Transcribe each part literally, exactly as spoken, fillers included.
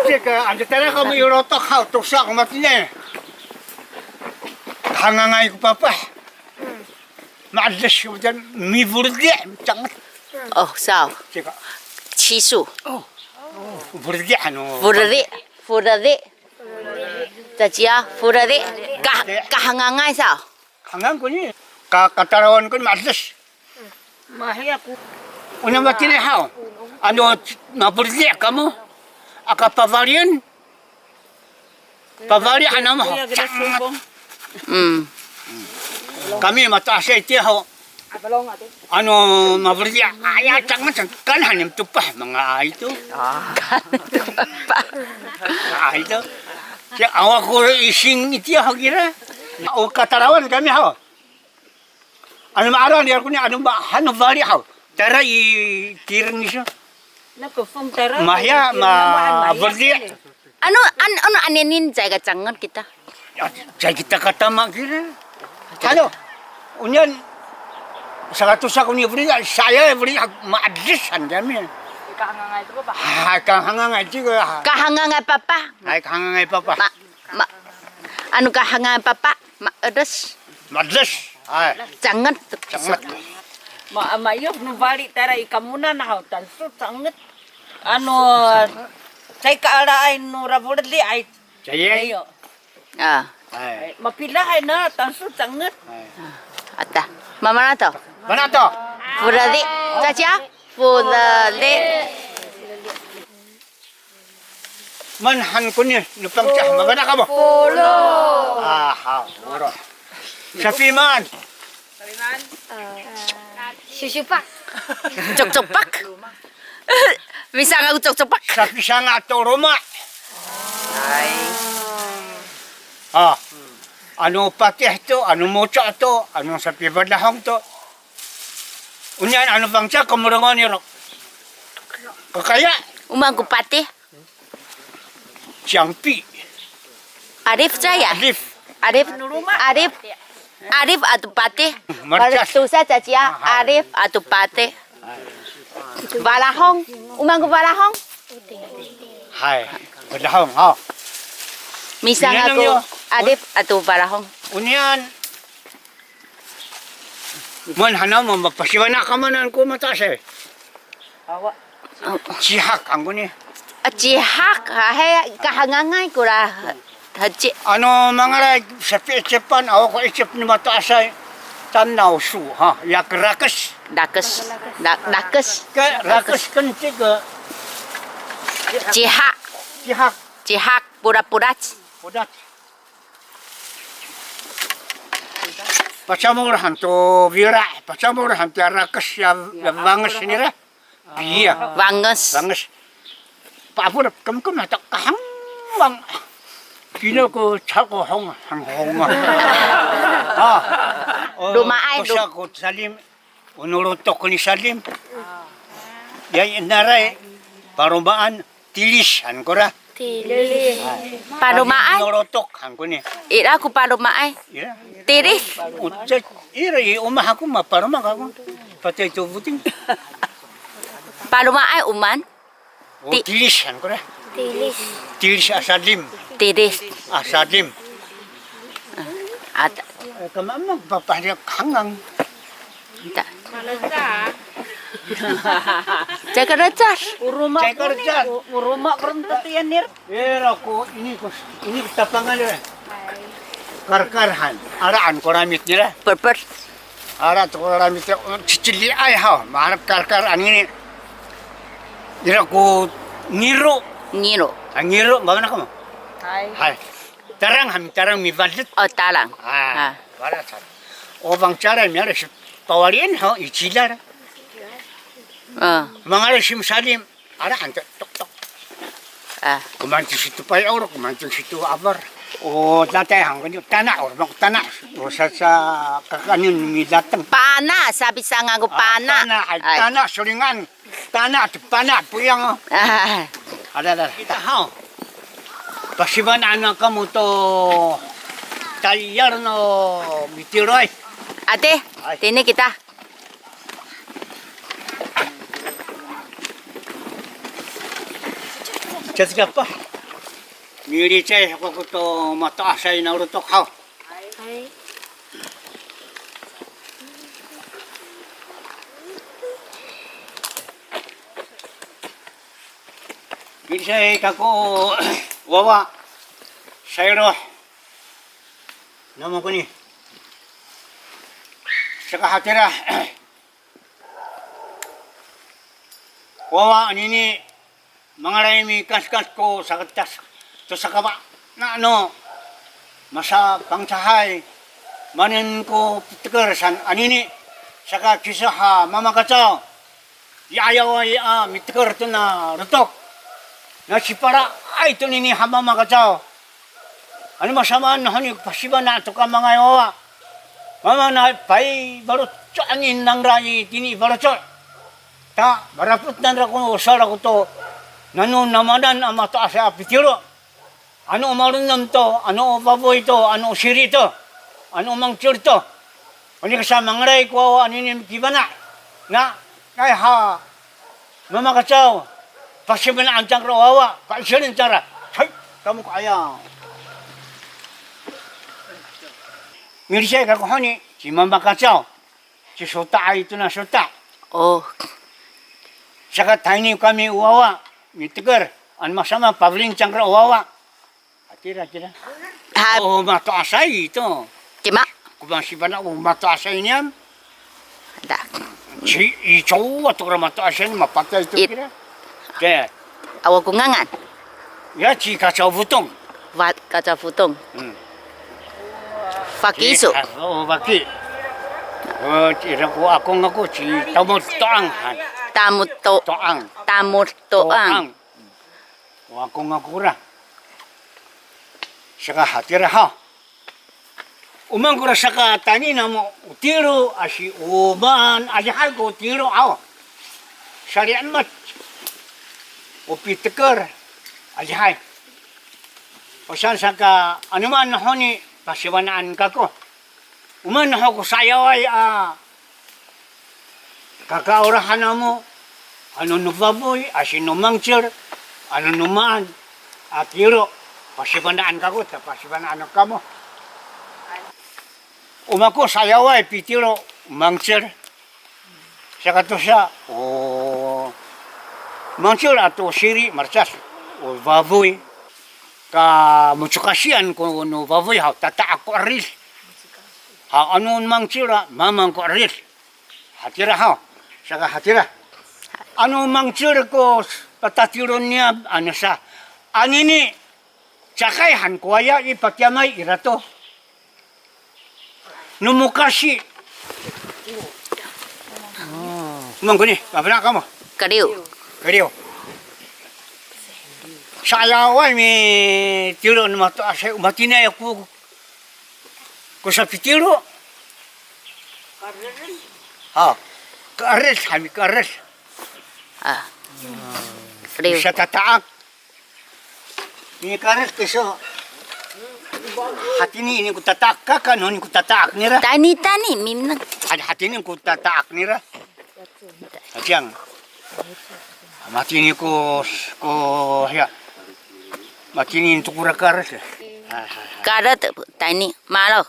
这个，俺这带来我们有老多好多少，我们今年，看看俺一个爸爸。 Ma'edes ko, miforedi', micanget. O, saw. Cika. Ciso. O. Foredi' ano. Foredi'. Foredi'. Caciyaw, foredi'. Ka, kahengangay saw. Hangang koni. Ka, katalawan koni ma'edes. Mahiya ko. Ona matini haw. Ano, maforedi' kamo. Aka pafalien. Pafali han namo. Mm. Kami mato'asay itiya ho. Ano, maforedi', aya, cangan, cangan han niyam to pa, manga'ay to. Manga'ay to. Siya, awa ko ising itiya ho kira. O katalawan kami ho. Ano ma'araw nira koni, ano ma, han no fali haw. Tara i tireng iso. Mahiya, ma, foredi'. Ano, an, ano aninin caay ka cangan kita? Ya, caay kita katama kira. Halo. Oniyan, sakatosa koni foredi', saya foredi', ma'edes han kami. Kahangangay to, Papa. Ha, kahangangay to, ha. Kahangangay, Papa. Hay, kahangangay, Papa. Ma, ma, ano kahangangay, Papa? Ma'edes. Ma'edes. Hay. Canget. Canget. Ma, mayo no fali tara i kamonan haw, tanso canget. Ano, caay kaalaay no raforedi'ay. Caay. Ayo. A. Hay. Mapilahay na, tanso canget. Hay. Ata. Mamana to. Mana to? Foredi'. Caciyaw. Foredi'. Maan han koni no Pangcah, mafana' kamo? Folo. A, haw, folo. Sapimaan? Sosyopak. Cokcokpak. Misanga' ko cokcokpak. Sapisanga' to loma'. Hay. A. Ano patih to, ano moco' to, ano sapifadahong to. Oniyan ano Pangcah ko morongoh nira. Kakaya. O maan ko patih? Ciyangpi. Alif caay. Alif. Alif. Alif. Alif ato patih. Marcas. Tosa caciyaw. A, hay. Alif ato patih. Falahong. O maan ko falahong? Hay. Falahong, haw. Misanga' ko alif ato falahong. Oniyan. Maan han namo, mapasifana'an kamo nano ko mato'asay. Awa. Cihak han koni. A, cihak, hay, kahangangay kora heci. Ano mangalay sapi'ecepan, awa ko 'ecep no mato'asay. Tanaw so, ha, ya kerakes. Rakes. Ra, rakes. Ke, rakes ken cika. Cihak. Cihak. Cihak, poraporac. Porac. Pacamol han to fila', pacamol han to rakes ya, ya fanges nira. Piya. Fanges. Fanges. Pa'afor, kemkem han to kahangwang. Pina ko cako hong, hanghong. A. O, roma'ay, tosa ko salim. O no lotok ni salim. Ya, inaray, paloma'an, tilis han kora. Tilis. Paloma'ay. O no lotok han koni. Ira ko paloma'ay. Ira. Tilis. O, ca, ira i omah ako mapaloma' kako. Patay to foting. Paloma'ay o maan? O, ti, tilis han kora. Tilis. Tilis a salim. Tilis. A salim. Ata. E, kamamak papah diya hangang. Ata. Caay kalecad. Caay kalecad. Ira ko, ini ko, ini ko tapangan nira. Karkar han. Araan ko ramit nira. Perper. Ara to ko ramit, o, ciciliay haw, maharap karkar anini. Ira ko ngiro. Ngiro. A, ngiro, mafana' kamo? Hay. Hay. Tarang han, tarang mifadet. O, tarang. A, a. Mafana' sa. O Fangcalay miala si pawalien haw, i cidal. A. Mangalay si misalim. Ara han to, toktok. A. Komaen to sito pay'or, komaen to sito afar. O tatay han koni, tana', o, tana'. O sa, sa, kakaenen midateng. Pana, sapisanga' ko pana. A, pana, ay, ay. Tana', solingan. Tana', to pana, poyang, o. A. Ada, ada. Kita, haw. Pasifana'an kamo to tayal no mitiroy. Ate, ay. Tini kita. Cacikapa. Milicay kako to mato'asay na lotok haw. Hay. Milicay kako wawa. Sayloh. Namo koni. Saka hatira. Wawa anini, mangalay mikaskas ko sakatas to sakafana' no masa Pangcahay, maanen ko piteker saan anini, saka kiso ha Mama Kacaw, i 'ayaway a miteker tona lotok. Na sipalaay tonini ha Mama Kacaw. Ano masamaan no honi pasifana' to kamangay wawa. Mama na pay faloco' anini nangra itini i faloco'. Ta, marafet nangra ko sowal ako to, nano namanan a mato'asay a pitilo. Ano o malonem to, ano o fafoy to, ano o siri to, ano o mangcel to. Oni kasa mangalay ko wawa anini mikifana'. Na, ay ha, Mama Kacaw, pasifana'en cangra o wawa, paiselen cangra. Hay, kamo ko ayaw. Milicay kako honi, ci Mama Kacaw, ci Sota'ay tona Sota'. O. Saka tayni kami o wawa, miteker, ano masamaan pafelien cangra o wawa. Hatira, hatira. Ha. O mato'asay to. Cima? Ko masifana' o mato'asay niyam. Da. Ci, i cowa to kora mato'asay, mapatay to kira. Te. Awa ko ngangan. Ya, ci Kacaw Fotong. Wa, Kacaw Fotong. Hmm. Faki iso. Ci, a, o, faki. O, ci, ira ko akong ako, ci Tamod To'ang han. Tamod To-, To'ang. Tamod To'ang. To'ang. O akong ako ra. Saka hatira haw. O maan kora saka tayni namo o tilo, asi o maan, adihay ko tilo haw. Sali'emet. O piteker, adihay. O saan saka, ano maan no honi, pasifana'en kako. O maan ho ko sa'ayaway a kakaolahan namo, ano no fafoy, asi no mangcel, ano no maan a tilo, pasifana'en kako, ta pasifana'en kamo. O mako sa'ayaway pitilo, mangcel. Saka tosa, o mangcel ato siri, malecad, o fafoy. Ka mocokasian ko no fafoy haw, tata'ak ko 'erid. Haw, ano mangcel a, mamang ko 'erid. Hatira haw, saka hatira. Ano mangcel ko patatilo niyam, ano sa, anini, cakay han ko waya i pakiyamay ira to. No mokasi. Maan koni, mafana' kamo? Kaliw. Kaliw. Sa'ayaway mitilo no mato'asay, o matiniay ko, ko sapitilo. Ha. Ka'erid, ha, mika'erid. A. Kaliw. Misatata'ak. Mika'erid kiso. Hatini ini ko tata'ak, kaka no ini ko tata'ak nira. Tayni, tayni, minang. Hat-, hatini ko tata'ak nira. Haciyang. Matini ko, ko, ya. Matini to kora ka'erid. Ha, ha, ha. Ka'erid, tayni, malo.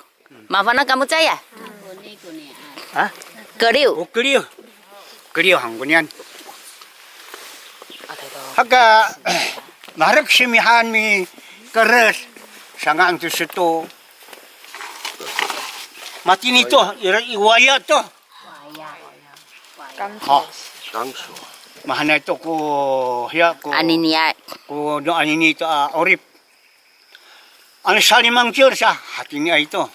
Mafana' kamo caay? Ha? Keliw. O, keliw. Keliw han koniyan. Haka, maherek simihan mi keres, sanga'en to sato. Matini to, ira i waya to. Kangso. Ha. Kangso. Mahaenay to ko, hiya ko. Aniniay. Ko no anini to a 'orip. Ano salimangcel sa, hatiniay to.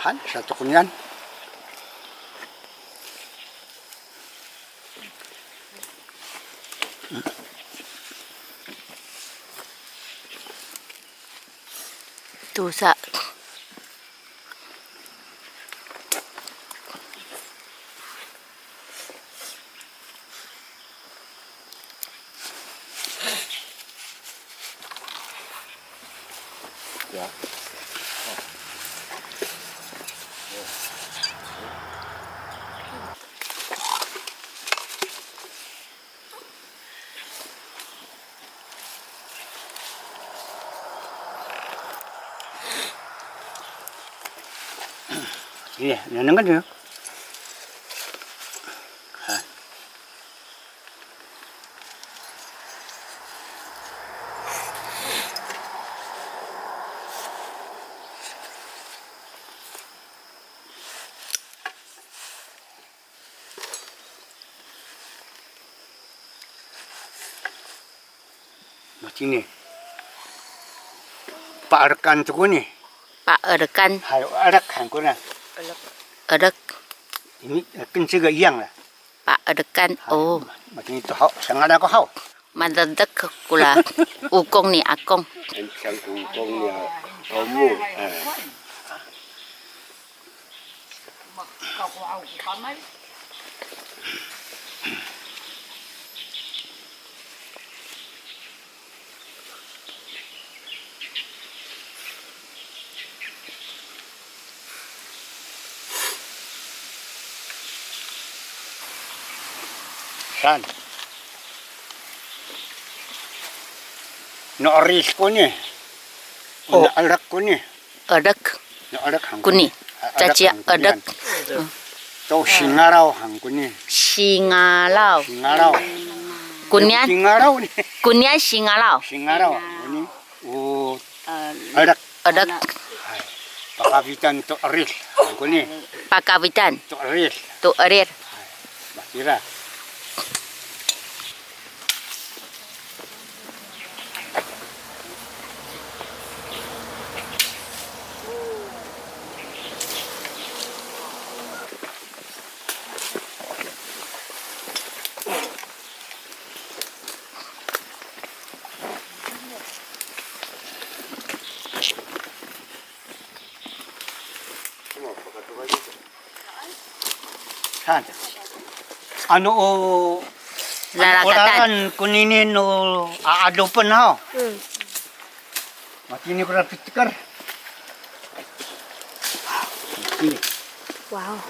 Han, sato koniyan. Tosa. Iya, nanengneng yo. Ha. Matini. Pa'elekan to koni. Pa'elekan. Hay, 'elek han kona. 'Elek. Ini, eh, 跟这个一样了。Pa'elekan. Hay, o. Matini to haw, sangala ko haw. Madedek kora okong ni akong. Sangko okong ni a-, omo. Hay. Saan. No 'eril koni. O. No 'elek koni. 'Elek. No 'elek han koni. Koni. A, 'elek caciyaw han koni. 'Elek. To singalaw han koni. Singalaw. Singalaw. Konian. Singalaw ni. Konian singalaw. Singalaw han koni. O 'elek. 'Elek. Hay. Pakafitan to 'eril han koni. Pakafitan. To 'eril. To 'eril. Hay. Matira. Saan. Ano o, ano o lalan konini no a'adopen haw. Hmm. Matini kora pitekar. Matini. Wow.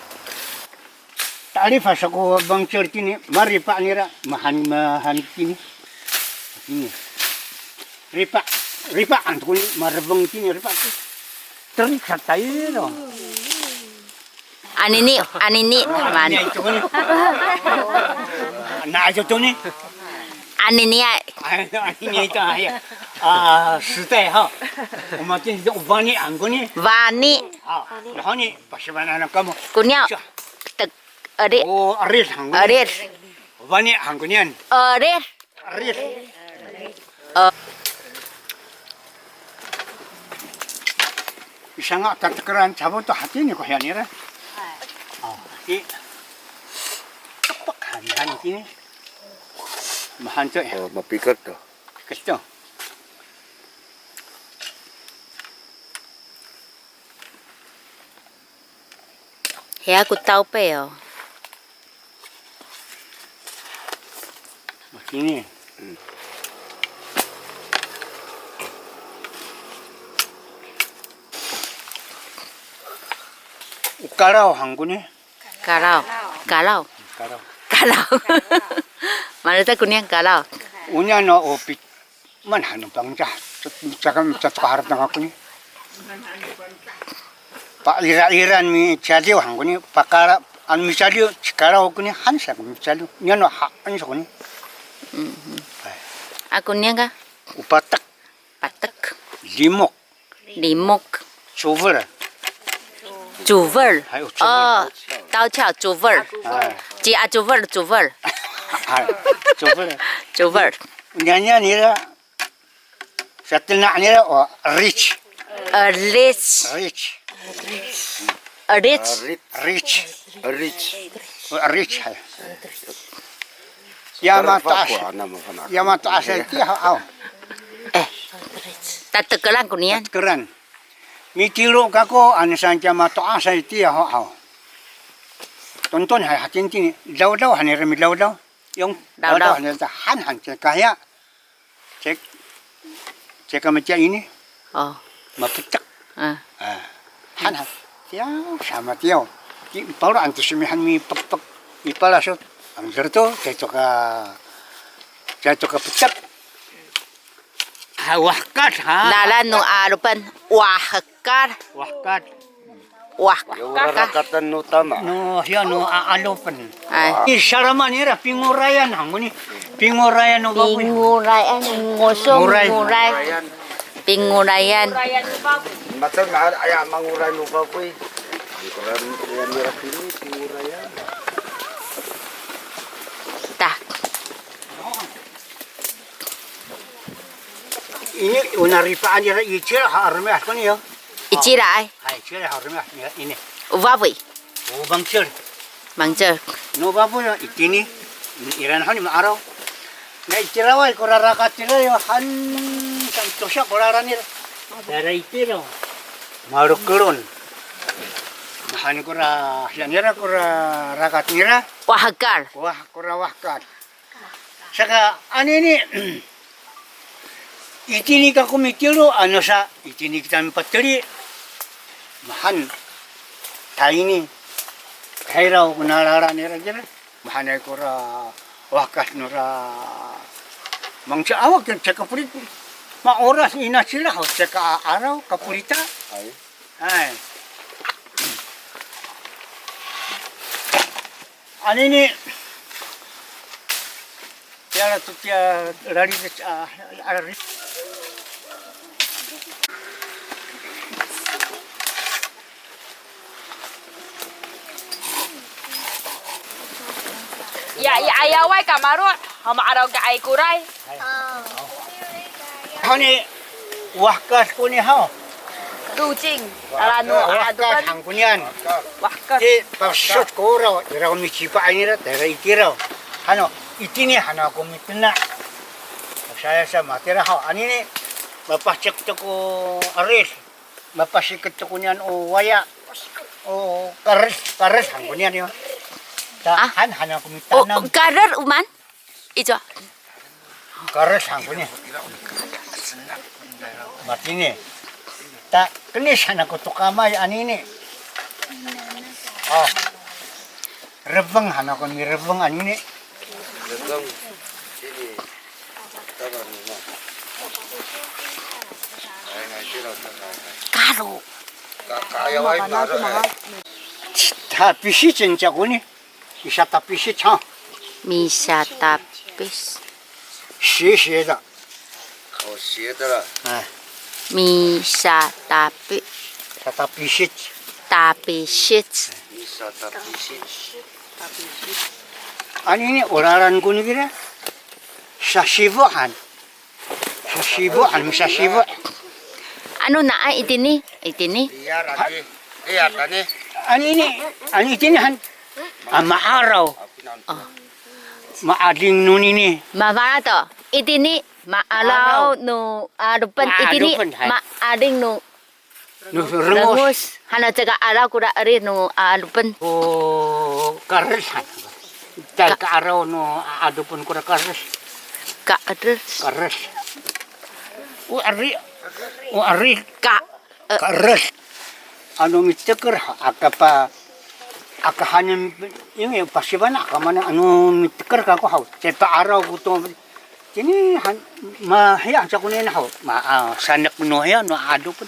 Ta'elif sa ko fangcal tini, maripa' nira, mahan, mahan tini. Tini. Ripa', ripa' han to koni, marefeng tini, ripa'. Terik sa tayo, no? Anini, anini, man. Anini to koni. Na, ayo to ni. Anini ay. Ay, anini to, ay. A, sitay, ha. O matini to, fani han koni. Fani. A, nahoni, pasifana'an kamo. Koniya. Sa. Tek, 'eril. O, 'eril han koni. 'Eril. Fani han konian. 'Eril. 'Eril. O. Isanga tatekeran cafoto hatini ko hiya nira. O, i. Tepek han, han kini. Mahan to ya. O, mapiket to. Piket to. Hiya ko tawpay o. Matini. O kalaw han koni. Kalaw. Kalaw. Kalaw. Kalaw. Malacecay koniyan kalaw. Oniyan o, o pi-, Maan han no Pangcah, caka, caka harateng ako ni. Pa'irairan micaliw han koni, pakala, ano micaliw, cikalaw koni, han sa ko micaliw. Niyan no han sa koni. Mhm. Ay. Ako niyan ka? O patek. Patek. Limok. Limok. Cover. Cover. Hay, o cover. O, tawcaw, cover. Ay. Ci a cover, cover. Ay, cover. Cover. Niyan, niyan nira, satena' nira, o, rich. A, rich. Rich. A, rich. Rich. Rich. O, rich, hay. Ya mato'as. Ya mato'asay tiya ho, aw. E, tatekeran ko niyan. Tatekeran. Mitiro kako, ano saan kiya mato'asay tiya ho, aw. Tonton hay hatini, dawdaw han nira midawdaw. Yung dawdaw han nira, han han, ceka hiya. Cek, ceka matiya ini. O. Mapetek. A. A. Han han. Tiya, sa matiya. Ki, paro anto simihan mipekpek. Mipalasot. Angker to, cek to ka, cek to ka petek. Ha, wahkad, ha. Lalan no 'alopan, wahkad. Wahkad. Wah. Yo, ora rakatan no tama. No, hiya no, a, 'alopen. Ay. I, salama nira, pingorayan han koni. Pingorayan no baboy. Pingorayan, ngosong, ngoray. Ngoray. Pingorayan. Mata na, aya, mangoray no baboy. Pingorayan nira kini, pingorayan. Ta. Ini, o naripaan nira i cila, ha, a romi'ad koni yo. I cila ay. Hay, i cila, ha, a romi'ad nira ini. O baboy. O mangcel. Mangcel. No baboy yo, itini. Ira han i ma'araw. Na i cilaway ko rarakat nira yo, han, san tosa ko lalan nira. Tayra itira. Malokelon. Mahaen kora, hiya nira kora rakat nira. Wahekal. Wah, kora wahekal. Saka, anini, itini kako mitilo, ano sa, itini kita mipateli. Mahaen, tayni, kahiraw ko nalalan nira kira. Mahaenay kora, wakas nora, mangca'awak, caka polita. Ma'orad ina cila, ho, caka 'araw, kapolita. Ay. Ay. Anini. Tiya to tiya lalides a, a, ri. Ya, ya, ayaway ka maro', ha ma'araw ka aykoray. Hani, wahkas koni haw. Tocing, ala no, wahkas, adopan. Han konian. Wahkas. Ti, pasot ko oraw, ira ko micipa'ay nira, tayra itiraw. Hano, itini, hano ako mitena'. Saya sa matira haw. Anini, mapasik to ko aris. Mapasiket to konian o waya. O kares, kares han konian yo. Ta, ah. Han, han ako mitanam. O, kares o maan? Ico. Kares han koni. Matini. Ta, kenis han ako to kamay anini. O. Refeng han ako mirefeng anini. Refeng. Ini. Tama nina. Ay, na, sira, tama. Karo. Ka, kaayaway, maro', eh. Tapisi cinca koni. Misatapisi, ha. Misatapis. 斜斜的。哦，斜的了。哎。Misatapi. Satapisi. Tapisi. Misatapisi. Anini, o lalan koni kira. Sasifo han. Sasifo, ano sasifo. Ano naan itini? Itini? Iya, tani. Iya, tani. Ano ini? Ano itini han? A, ma'araw. O. Ma'ading nonini. Mafana' to. Itini, ma'araw no 'adopen. Itini, ma'ading no No rengos. Rengos. Hana caka 'araw kora 'erid no 'adopen. O kares han. Caay ka 'araw no 'adopen kora kares. Kares. Kares. O 'ari. O 'ari. Ka, e. Kares. Ano miteker, aka pa, aka hanen, ini pasifana' ka mana, ano miteker kako haw. Caay pa 'araw ko to. Tini han, mahiya sa koni na ho, ma, a, sanek no hiya, no 'adopen.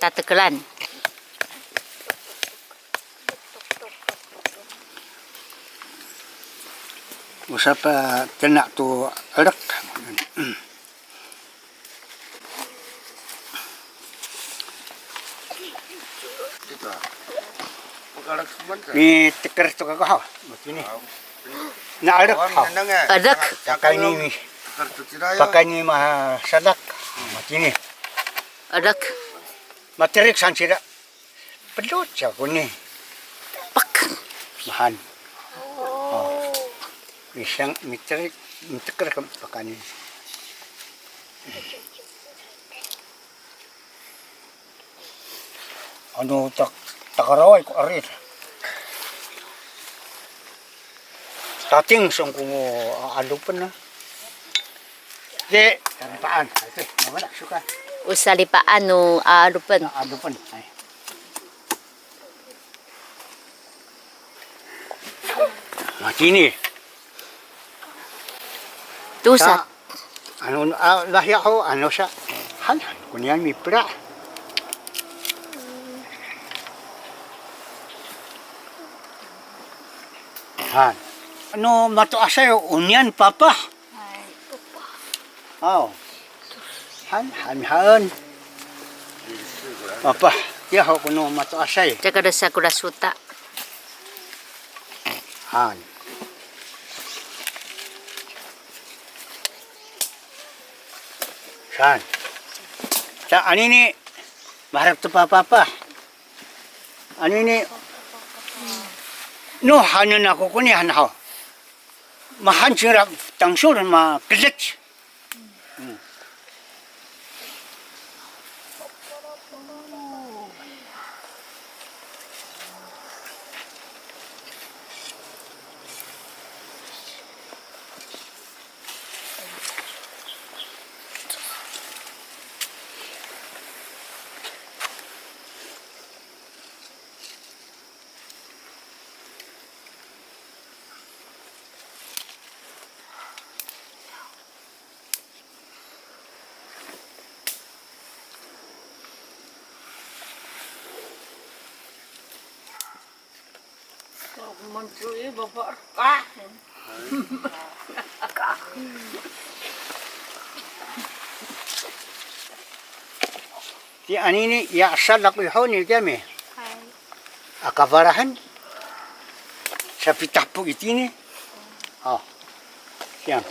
Tatekeran. O sapatena' to 'elek. Miteker to kako haw, matini. Na 'elek haw. 'Elek. Pakayni mi, pakayni masadak, matini. 'Elek. Materik san cira. Pedot sa koni. Pak. Mahan. O. Misang, miterik, miteker ka pakayni. Ano tak, takaraway ko 'arid. Tating song ko 'adopen a. Di, salipaan. Ito, mamana, suka. O salipaan no 'adopen. 'Adopen. Ay. Tini. Tosa. Sa, ano, a, lahiya ho, ano sa, han, han, koniyan mipela'. Han. Ano mato'asay, oniyan papah. Aw. Han, han, han. Papah, ya ho kono mato'asay. Caka da sa ko lasota. Han. San. Sa anini, maharap to papapah. Anini, no, hanen ako koni han haw. Mahan cingra tangsol makedet. Ti anini, ya sa lako i honi kiyami. Hay. Aka falahen. Sapitapo itini. O. Siyam.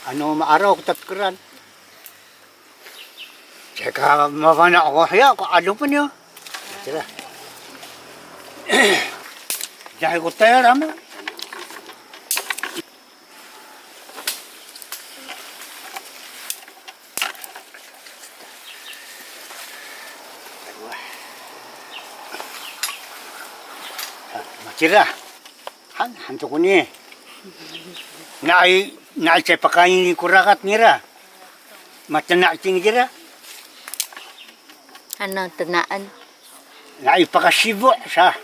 Ano ma'araw ko tatkeran. Caka mafana' ko hiya ko 'adopen yo. Cira. Caay ko tayal ama. Macira. Han, han to koni. Nai, nai caay pakayni ko rakat nira. Matena' itini kira. Ano tenaan? Nai pakasifo' sa.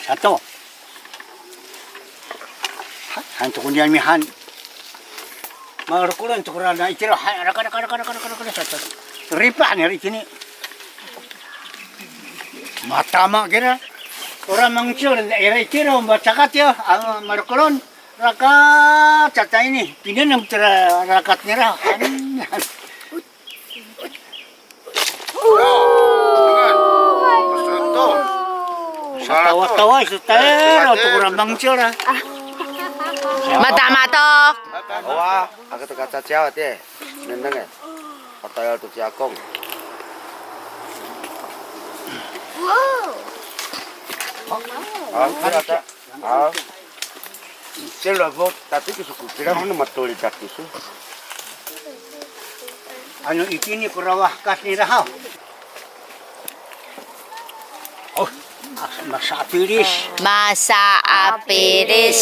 Sato. Ha, han to koniyan mihan. Marokolen to kora na itira, ha, raka, raka, sato. Ripa' nira itini. Matama kira. Ora mangcil, ira itira, macakat ya, ano, marokolen. Rakat, sa tayni, pinengneng tira rakat nira. Tawa-tawa, sa tayra, to kora mangcil a. Matama to. Awa, ako to kacaciyaw, ati. Nengneng e. Patayal to ci Akong. Wow. A, kira ta. Aw. Cila fo, tati kiso ko cila, ano matolid a kiso. Ano itini ko rawah kas nira haw. O, masaapilis. Masaapilis.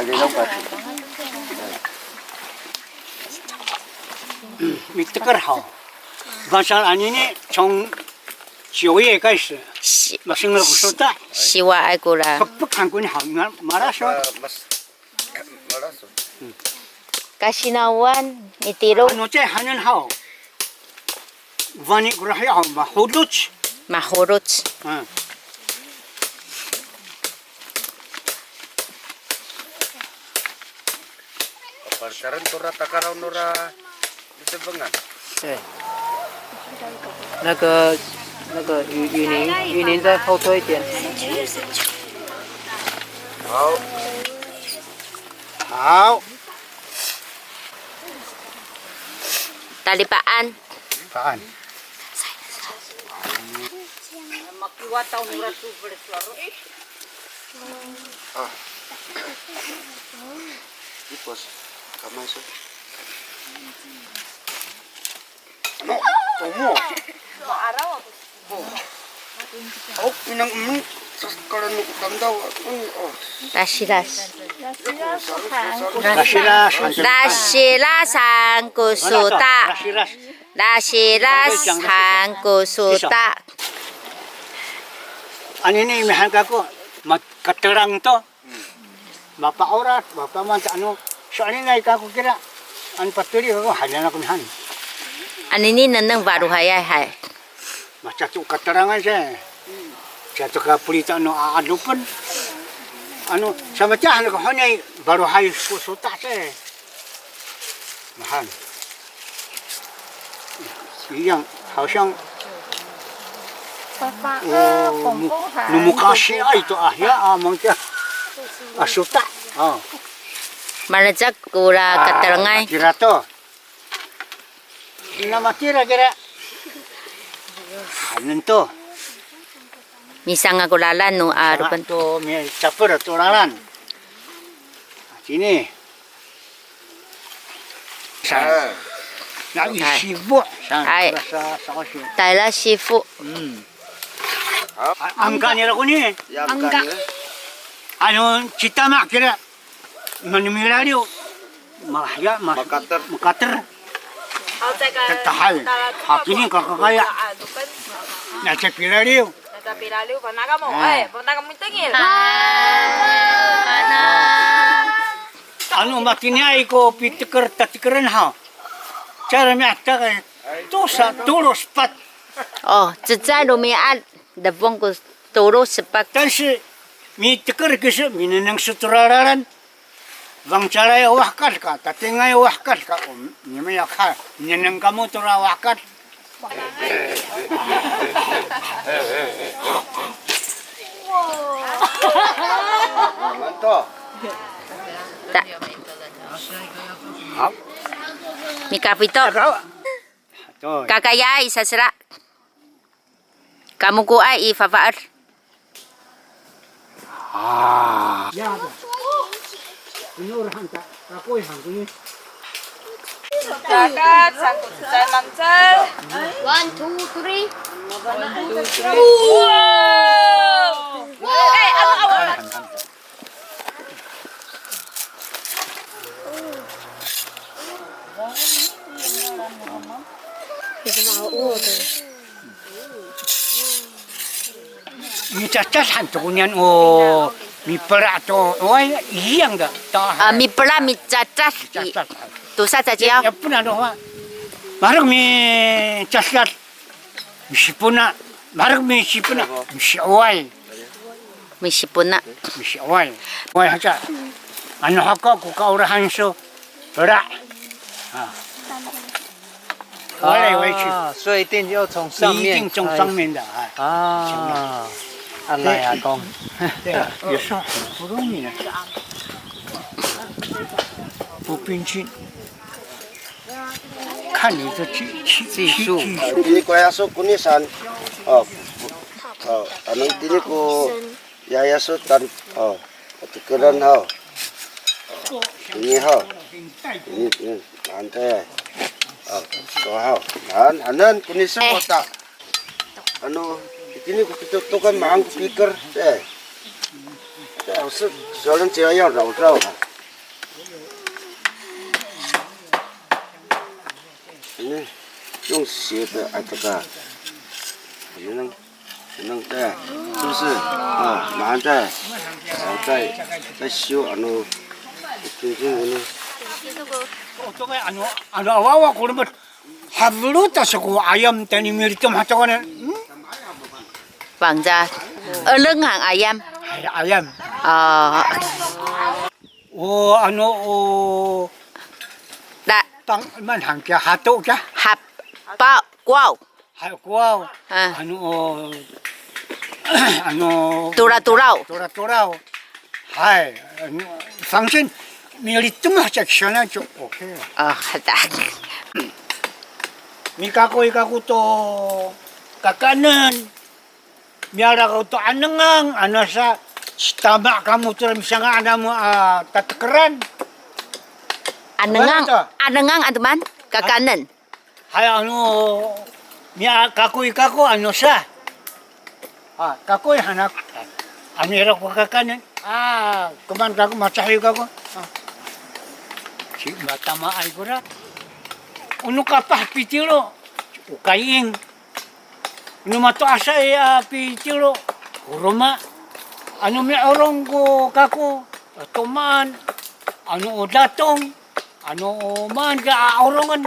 Ano daw kasi? Miteker haw. Bangsal anini, cong Siwa ko sota. Siwaay kora. Pekpek han koni haw, ma-, maraso. Mas, maraso. Kasinawan, mitiro. Ano caay hanen haw. Wani kora hiya haw, mahodoc. Mahodoc. Hmm. Paparitaren tora takaraw nora Litebengan. 对。那个，那个雨，雨淋，雨淋再后退一点。好。好。Talipaan. Paan. A. Ipos. Kamay so. Ano? Tomo. O, inang, mm. Lasilas. Lasilas han ko sota'. Lasilas han ko sota'. Anini mihaen kako, ma-, katelang to. Mapa'orad, mapamanta, ano, so'elinay kako kira, ano pateli kako, halian ako mihan. Anini nengneng falohay, hay. Maca to katelangay sa. Maca to ka polita no a'adopen. Ano, sa maca han ko honi falohay ko sota' sa. Mahan. 一样，好像 no mokasiay to a hiya a mangca a sota'. Malecad kora katelangay. Matira to. Ina matira kira. Hanen to. Misanga' ko lalan no 'adopen. Misanga' to, micapel to lalan. Sini. Sa. Na i sifo. Sa, sa, sa, sa. Tayra sifo. Angka nira koni. Angka. Ano, citama' kira. Manimilaliw. Mahya, mas-, makater. Makater. Tahay. Hakini kakakaya. Na ca pilaliw. Na ca pilaliw, fana' kamo. Ay, fana' kamo mitengil. Ano matiniay ko piteker tatekeren haw. Cara mi'atakay. Tosa, tolo, sepat. O, cecay romi'ad. Defong ko tolo sepat. 但是 miteker kiso, minengneng so tora lalan. Fangcalay a wahkad ka, tatingay a wahkad ka, o, nima ya ka, minengneng kamo tora wahkad. Manto. Ta. Haw. Mikapito. Kakayay i sasera. Kamokoay i fafaed. A. One, two, three. One, two, three. Wow. Ay, awa, awa. Micacad han to konian o mipela' to, oway, iyang da. A, mipela' micacad. Micacad. Tosa caciyaw. Ya, ya pona do, ha. Maherek micacad. Misipona', maherek misipona', misi'oway. Misipona'. Misi'oway. 'Oway haca. Ano hako ko kaolahan so pela'. A. 'Oway, 'oway ci. 啊，所以一定要从上面，一定从上面的，哎。啊，啊，来，阿公。对，也是很不容易的。不平均。 看你的技，技，技术。技，技术。Itini ko yayaso koni saan. O, o, ano itini ko yayaso tan, o, tekeran haw. Ini haw. Ini, ini, ante. O, to haw. Nan, hanan, koni sa kota. Ano, itini ko pitotokan mahaen ko piker, e. Sowal, sowal cira yaw, raw, raw. Ini, 用写的，哎，这个，可能，可能，对，是不是？啊，马上再，啊，再，再修，ano，真正，ano。Ano, ano, awawa ko remet. Hafelot aso ko ayam tayni militom hato kanan. Fangcal. Eleng han ayam. Hay, ayam. O. O, ano, o. Ta. Tang, man han kiya hato kiya. Hap. Pa, kwaw. Hay, kwaw. A. Ano, o. Ano. Toratoraw. Toratoraw. Hay, ano, fangsin, militom haca kisowanan to, oke. A, hata. Mikakoy kako to kakaenen. Miala kako to anengang, ano sa, citama' kamo to misanga'an namo a tatekeran. Anengang, anengang ano maan, kakaenen. Hay, ano, mia, kakoy kako, ano sa. A, kakoy han ako. Ano ira ko kakaenen, a, komaen kako, macahiw kako. A. Ci matamaay kora. O no kapah pitilo, o kaying. O no mato'asay a pitilo, o roma. Ano mi'orong ko kako, to maan. Ano o datong, ano o maan ka a 'orongen,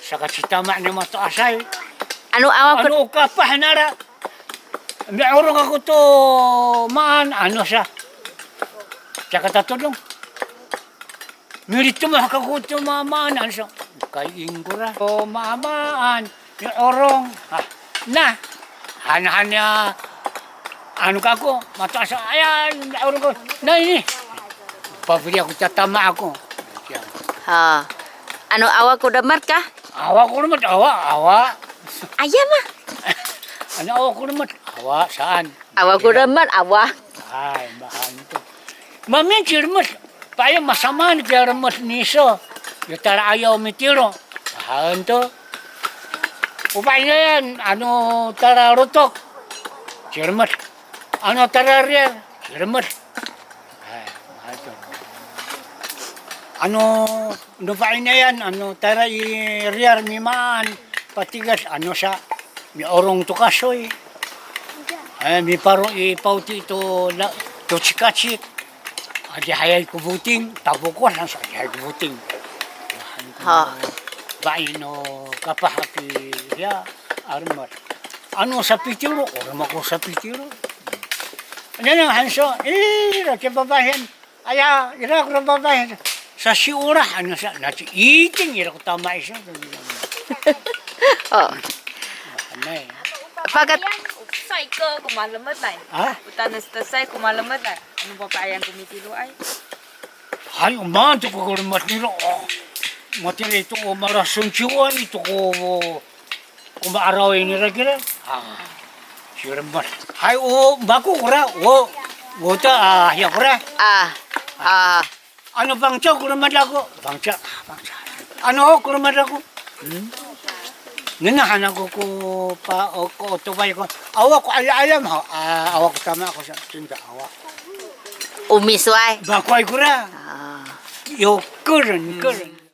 saka citama' niya mato'asay. Ano awa ko. Ano o kapah nara, mi'orong kako to maan, ano sa, caka tatodong. Militemoh kako to mamaan, ano sa, kaying kora. O maamaan, mi'orong. A, na, han, han ya, ano kako, mato'asay, aya, mi'orong ko. Na ini. Pafeli ako, tatama ako. Ha. Ano awa ko demak ka? Awa ko demak, awa, awa. Aya ma. Ano awa ko demak, awa, saan. Awa ko demak, awa. Ay, mahaen to. Mamin ci remed, pa'ayaw masamaan kiya remed niso. Yo tala'ayaw mitilo. Mahaen to. O fa'inayan, ano talalotok, ci remed. Ano talariyar, ci remed. Ay, mahaen to. Ano no fa'inayan, ano tala i riyar mimaan, patigas, ano sa, mi'orong to kasoy. E, miparo i pawti to la, to cikacik. Adihayay ko foting, tafokos han sa adihayay ko foting. Ha. Fa'i no kapah a pihiya, a remed. Ano sapitilo, o roma ko sapitilo. Nanang han sa, ira kiya fafahiyan. Aya, ira ko fafahiyan. Sasiolah, ano sa, naci iting ira ko tama i sa. O. Anay. Fakat. Say ko, ko malemed ay. Ha? O tanes ta say ko malemed ay. Ano papa'ayaw ko mitiloay? Hay, o maan to ko lemed nira. O. Matira to ko mala sonciway to ko, ko ma'araway nira kira. A. Ci lemed. Hay, o mako kora, o, o ta, a, hiya kora. A. A. Ano fangcal ko lemed ako, fangcal, a, fangcal. Ano ko lemed ako, hmm? Ngenahan ako ko pa, o, ko otobay ko. Awa ko ayam, ayam, ha, a, awa ko tama ako sa, cinta awa. O misway. Makoay kora. A. Yo keren, keren.